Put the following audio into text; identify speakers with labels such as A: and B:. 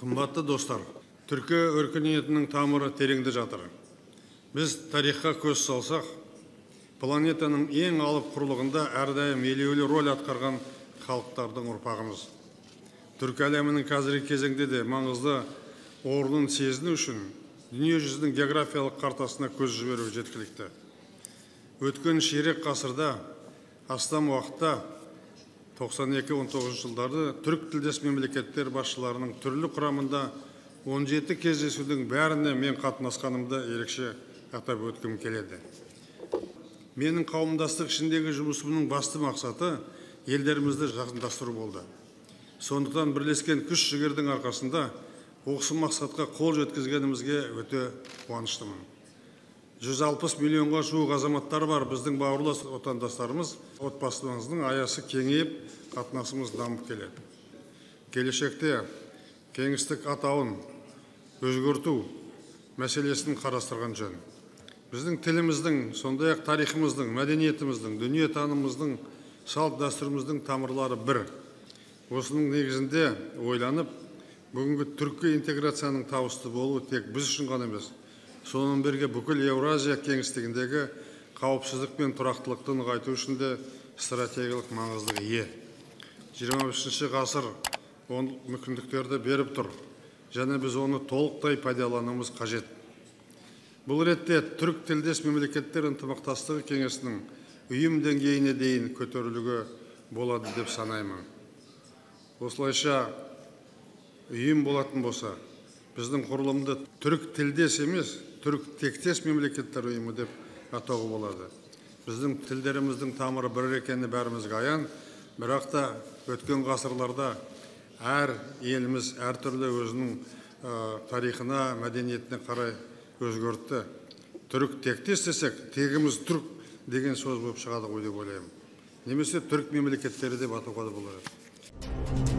A: Қымбатты достар, түркі өркениетінің тамыры тереңде жатыр. Біз тарихқа көз салсақ, планетаның ең алып құрлығында әрдайым елеулі роль атқарған халықтардың ұрпағымыз. Түркі әлемінің қазіргі кезеңде де маңызды орнын сезіну үшін дүниежүзінің географиялық картасына көз жіберу жеткілікті. Өткен ширек ғасырда астам уақытта 92-19 жылдары түрік тілдес мемлекеттер басшыларының түрлі құрамында 17 кездесудің бәріне мен қатынасқанымды ерекше атап өткім келеді. Менің қауымдастық ішіндегі жұмысымның басты мақсаты елдерімізді жақындастыру болды. Сондықтан бірлескен күш жігердің арқасында осы мақсатқа қол жеткізгенімізге өте қуаныштымын. 160 миллионға жуық азаматтар бар біздің бауырлас отандастарымыз, отбасымыздың аясы кеңейіп, қатынасымыз дамып келеді. Келешекте кеңістік атауын өзгерту мәселесін қарастырған жөн. Біздің тіліміздің, сондай-ақ тарихымыздың, мәдениетіміздің, дүниетанымымыздың, салт дәстүріміздің тамырлары бір. Осының негізінде ойланып, бүгінгі түркі интеграцияның табысты болуы тек біз үшін ғана емес, сонымен бірге бүкіл Еуразия кеңістігіндегі қауіпсіздік пен тұрақтылықты нығайту үшін де стратегиялық маңызға ие. 21 ғасыр ол мүмкіндіктерді беріп тұр, және біз оны толықтай пайдалануымыз қажет. Бұл ретте түрік тілдес мемлекеттер ынтымақтастығы кеңесінің ұйым деңгейіне дейін көтерілуге болады деп санаймын. Осылайша ұйым болатын болса, біздің құрылымды түрік тілдес емес, түрік тектес мемлекеттер ұйымы деп атауға болады. Біздің тілдеріміздің тамыры бір екені бәрімізге аян, бірақ та өткен ғасырларда әр еліміз әртүрлі өзінің тарихына, мәдениетіне қарай өзгертті. Түрік тектес десек, тегіміз түрік деген сөз болып шығады ғой деп ойлаймын. Немесе түрік мемлекеттері деп атауға да болады.